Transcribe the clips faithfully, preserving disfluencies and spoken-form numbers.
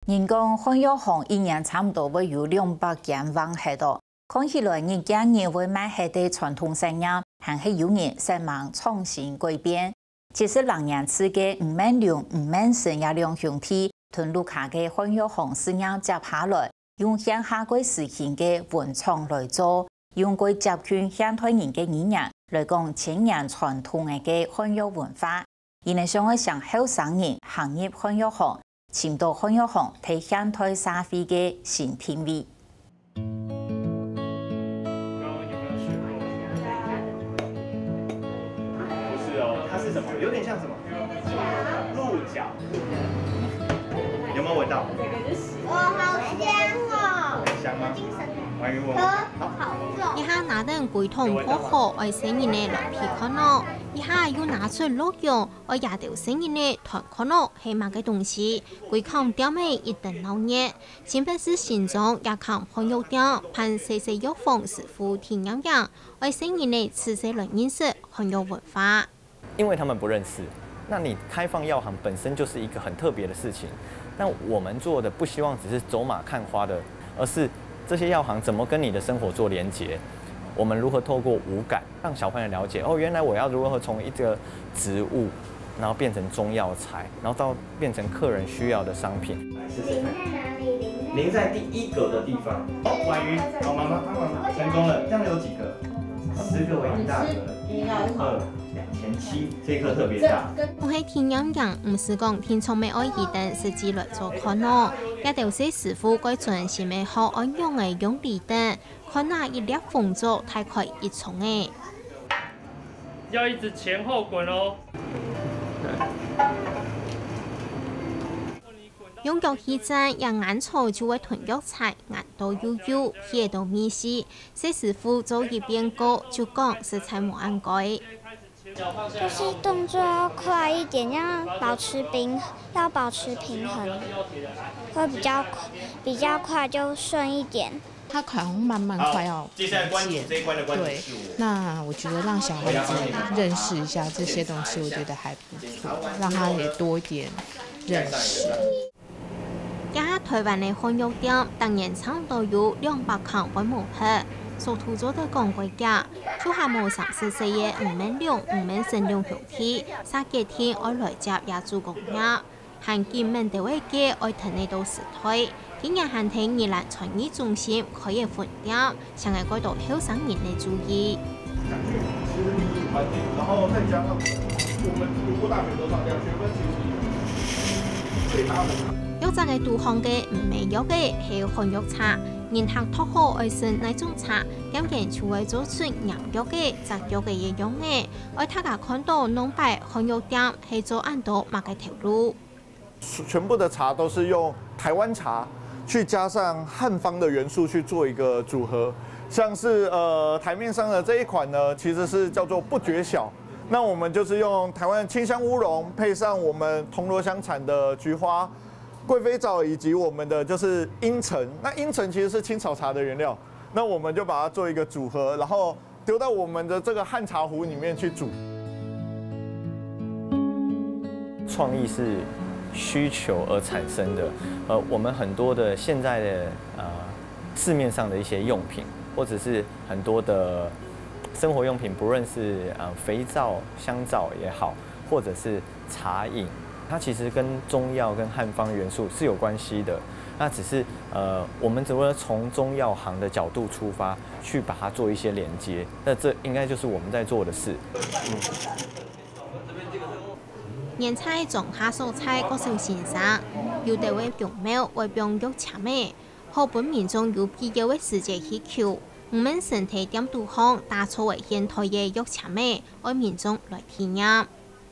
人講漢藥行一年差毋多會有兩百間橫忒哦，看起來日漸日會賣忒个傳統產業，還係有人煞猛創新改變。七十零年次个吳孟良、吳孟生這兩兄弟，同屋下个漢藥行事業接下來，用現下个時興个文創來做，用過接近現代人个語言來講千年傳統个漢藥文化。佢等想愛請後生人行入漢藥行，尋到漢藥行在現代社會个新定位。剛剛有沒有學過？不是哦，它是什麼？有點像什麼？鹿角。有沒有聞到？我好香哦！香嗎？還有我。好重。一下拿等歸桶摎好愛細人仔來比看哦，一下又拿出鹿角，愛這兜細人仔揣看哦係麼个東西，歸間店仔一等鬧熱。新北市新莊這間漢藥店，辦細細藥房師傅體驗營，愛細人仔自細來認識漢藥文化。 因為他們不認識。那你開放藥行本身就是一個很特別的事情。那我們做的不希望只是走馬看花的，而是這些藥行怎麼跟你的生活做連結？我們如何透過五感讓小朋友了解，哦，原來我要如何從一個植物，然後變成中藥材，然後到變成客人需要的商品。來試試看。零在第一格的地方。哦，婉瑜，好，媽媽幫忙，成功了。這樣有幾個？十個為一大格，一、二、兩千七，這一顆特別大。毋係體驗營，毋係講定著乜愛佢等實際來做看哦。這兜係師傅該專心个學愛仰仔用理等，看哪一粒紅棗大概一重仔。要一直前後滾哦。 用腳去沾，這眼梢就會同藥材，眼到又幼，鼻到味緒。細師傅做一遍過，就講實在無恁該。就是動作要快一點，要保持平，要保持平衡，會比較快，比較快就順一點。 它好像慢慢快要不见。对，那我觉得让小孩子认识一下这些东西，我觉得还不错，让他也多一点认识。這下台灣个漢藥店逐年差毋多有兩百間會無忒，速度做得講過遽，就還無三十歲个吳孟良、吳孟生兩兄弟，煞決定愛來接這手工業。 還緊愐兜仔計愛跈仔到時代，今年還在宜蘭創意中心開一分店，想愛改到後生人个主意。藥材个肚項个毋係藥仔，係漢藥茶。人客擇好愛食哪種茶，店員就會做出研藥仔、摘藥仔个樣仔，愛大家看到弄擺漢藥店係做恁多麼个頭路。 全部的茶都是用台湾茶去加上汉方的元素去做一个组合，像是呃台面上的这一款呢，其实是叫做不觉晓。那我们就是用台湾清香乌龙配上我们铜锣香产的菊花、贵妃藻以及我们的就是茵陈。那茵陈其实是青草茶的原料，那我们就把它做一个组合，然后 丢到我们的这个汉茶壶里面去煮。创意是需求而产生的，呃，我们很多的现在的呃市面上的一些用品，或者是很多的生活用品，不论是呃肥皂、香皂也好，或者是茶饮，它其实跟中药跟汉方元素是有关系的。那只是呃，我们只不过从中药行的角度出发， 去把它做一些连接，那这应该就是我们在做的事。原產庄下所在各種先生，有兜个宮廟會放藥籤仔，好分民眾有必要个時節去求。毋免身體店肚項打造个現代个藥籤仔，愛民眾來體驗。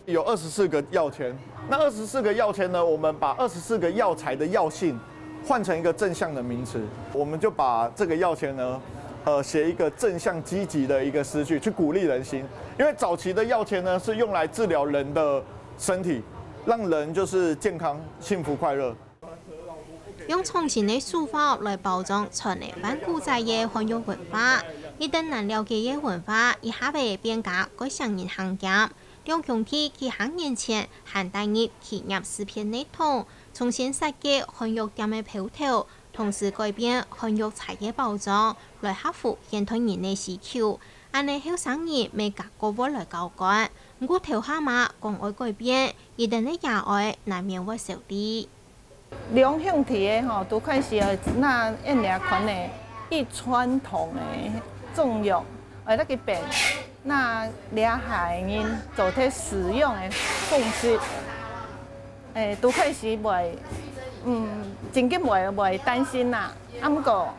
有二十四个药签，那二十四个药签呢，我们把二十四个药材的药性换成一个正向的名词，我们就把这个药签呢，呃，写一个正向积极的一个诗句，去鼓励人心。因为早期的药签呢，是用来治疗人的身体，让人就是健康、幸福、快乐。 用创新个手法来包装千年古早个汉药文化，一等難了解个文化，一下仔變甲蓋像人行兼。兩兄弟幾下年前還帶入企業食品系統，重新設計漢藥店个標頭，同時改變漢藥材个包裝，來合乎現代人个需求。恁呢後生人乜較過會來交關，毋過頭下嘛講愛改變，佢等个爺哀難免會愁慮。 兩兄弟个吼，拄開始个，那用這款个，以傳統个中藥，會來去變，那這下人做得使用个方式，誒，拄開始會，嗯，真緊會，會擔心啦。啊，毋過，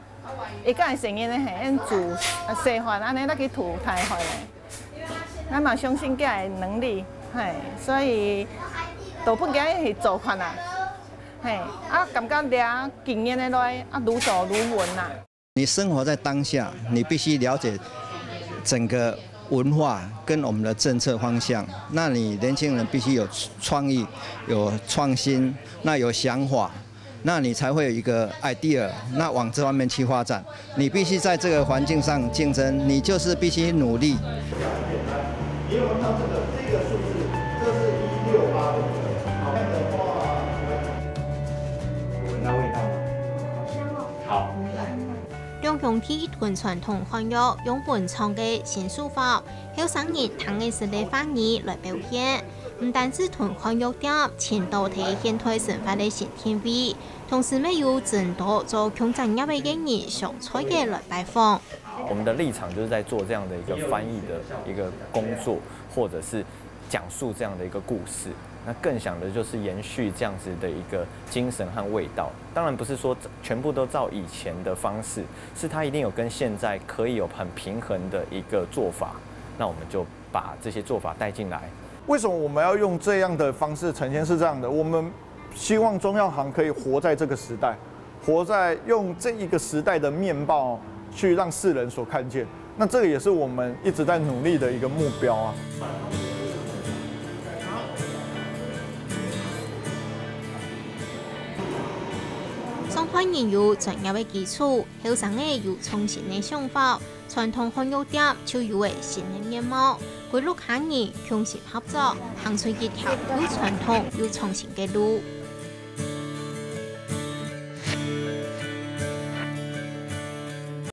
佢个生意呢，係用煮，啊，細飯按呢來去煮大飯个。 𠊎嘛相信佢个能力，嘿，所以都分佢去做看啊，嘿，啊，感覺這經驗个來，啊，愈做愈穩啊。你生活在當下，你必須了解整個文化跟我們的政策方向。那你年輕人必須有創意、有創新、那有想法， 那你才會有一個idea，那往這方面去發展。你必須在這個環境上競爭，你就是必須努力。你有沒有看這個，這個數字？這是一六八，對不對？好，這樣的話，有聞到味道嗎？好。兩兄弟同傳統漢藥用文創个新手法，後生人聽个識个話語來表現。 毋單止同漢藥店尋到在現代生活个新定位，同時乜有真多做共產業个藝人、上菜个來拜訪。我們的立場就是在做這樣的一個翻譯的一個工作，或者是講述這樣的一個故事。那更想的就是延續這樣子的一個精神和味道。當然不是說全部都照以前的方式，是它一定有跟現在可以有很平衡的一個做法。那我們就 把這些做法帶進來。為什麼我們要用這樣的方式呈現？是這樣的，我們希望中藥行可以活在這個時代，活在用這一個時代的面貌去讓世人所看見。那這個也是我們一直在努力的一個目標啊。創辦人有專業个基礎，後生仔有創新个想法， 傳統漢藥店就有了新个面貌，歸屋下人共心合作，行出一條又傳統又創新个路。